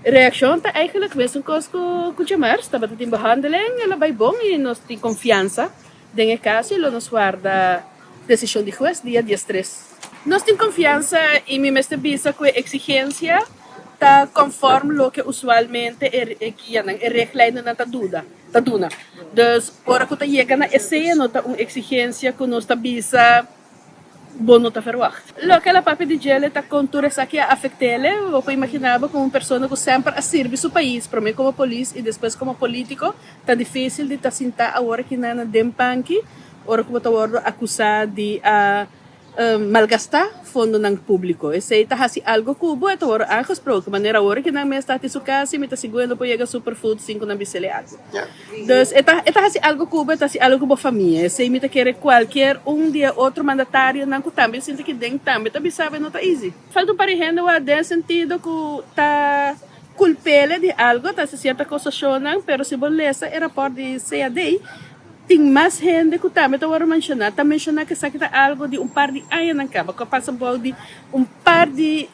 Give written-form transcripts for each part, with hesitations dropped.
Reaccion ta eigenlijk mesun cos cu cu djamars, tabata tin behandeling, el a bay bon y nos tin confiansa den e caso y lo nos warda decision di hues dia diestres. Nos tin confiansa y mi mester bisa cu e exigencia ta conform loke usualmente e guianan, e richtlijnennan ta duda, ta duna. Dus ora cu ta yega na esey no ta un exigencia cu nos ta bisa bo no ta verwacht. Loke el a papia di djele ta con tur esaki a afectele. Bo por imagina bo con un persona cu semper a sirbi su pais, prome como polis y despues como politico, ta dificil di ta sinta awor aki nan den panki ora cu bo ta wordo acusa di a Malgastá fondonan públiko. Esei ta hasi algo ku bo e ta wòrdu aangesproken. Manera awor ki nan mes ta hati su kas i mi ta sigur e no por yega Superfood sin ku nan bis'el e algo. Dus e ta e ta hasi algo ku bo, e ta hasi algo ku bo famia. Esei mi ta kere kualkier un di e otro mandatarionan ku tambe sinti aki den tambe ta bisa bo e no ta easy. Falta un par di hende wak den sentido ku ta kulp'el di algo, ta hasi sierto akusashonnan, pero si bo lesa e rapòrt di CAD, Tin mas hende ku tambe ta wòrdu menshoná, ta menshoná ku esaki ta algu di un par di añanan kaba, ku a pasa bou di un par di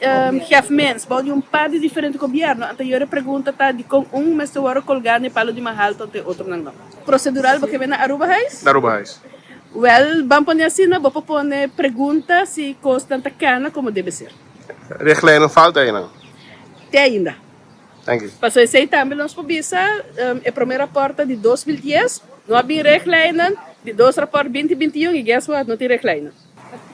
gèfmens, bou di un par di diferente gobièrnu. Anto yora e pregunta ta dikon un mester wòrdu kolgá na e palu di mas haltu anto e otronan no. Prosedural bo ke bai na Arubahuis? Na Arubahuis. Wèl, ban pone asina, bo por pone pregunta si kosnan ta kana komo debe ser. Richtlijnen falta einan? Te ainda. Thank you. Pasobra esei tambe nos por bisa, e prome raport ta di 2010, no a bin richtlijnen, di dos raport binti 21 y guess what, no tin richtlijnen.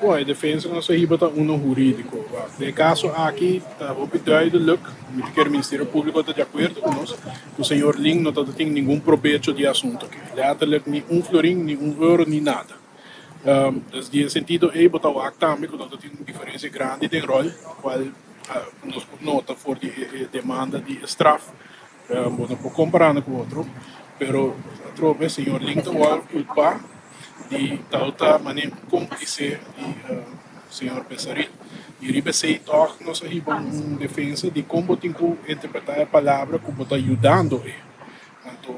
Bon, e defensa ku nos a hiba ta uno hurídiko. Den e kaso aki ta hopi duidelik, mi ta kere Ministerio Públiko ta di akuerdo ku nos, ku señor Lin no ta tin ningun probecho di e asuntu aki. Lèterlik ni un florin, ni un euro, ni nada. Dus di e sentido ei bo ta wak tambe ku no ta tin un diferensia grandi den ròl, kual Nos por nota for di e demanda di e straf, bo no por kompará nan ku otro, pero atrobe señor Lin ta wòrdu kulpá di tawata manera un kómplise di señor Besaril. I riba esei tòg nos a hiba un defensa di kon bo tin ku interpretá e palabra ku bo ta yudando e. Anto.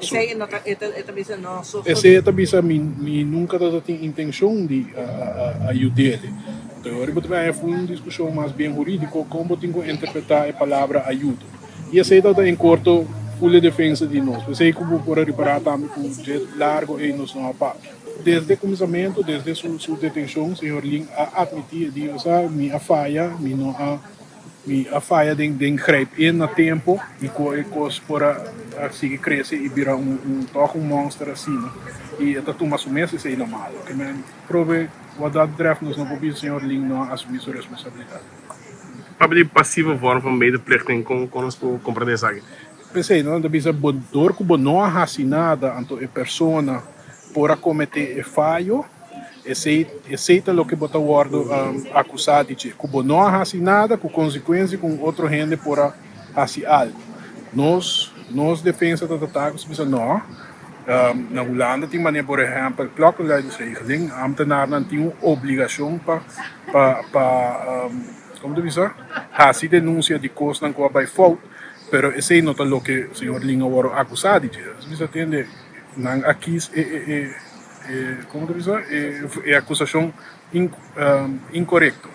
Esei e no ta, e ta, e ta bisa no so. Esei e ta bisa mi, mi nunca ta tin intencion di a ayudele. Enton e ora bo ta bin haña un discusion mas bien huridico con bo tin cu interpreta e palabra ayudo. Y esei ta en corto full e defensa di nos. Esei cu bo por a ripara tambe cu dje largo ei nos no a papia. Desde cuminsamento, desde su su detencion, señor Lin a admiti, e di, Osa, mi a faya, mi no a. Mi a faya den den grijp in na tempo y cu e cos por a a sigui crece y bira un un toch un monster asina y e ta tuma su mes esey na malo. Ke men probe wat dat betreft nos no por bisa señor Lin no a asumi su responsabilidad. Papia di pasieve vorm van medeplichting con con nos por comprende esaki? P'esey nan ta bisa bo dor cu bo no a haci nada anto e persona por a comete e fayo. Esei, esei ta loke bo ta wòrdu akusá di dje, ku bo no a hasi nada ku konsekuensia ku un otro hende por a hasi algu. Nos, nos defensa ta tratá ku bisa no. Na Hulanda tin manera, por ehèmpel, klokkenluidersregeling, ámtenarnan tin un obligashon pa, pa, pa, komo ta bisa, hasi denunsia di kosnan ku a bai fout, pero esei no ta loke señor Lin a wòrdu akusá di dje. Bisa tende, nan a kis e, e, e. E, komo ta bisa, e akusashon inkorekto.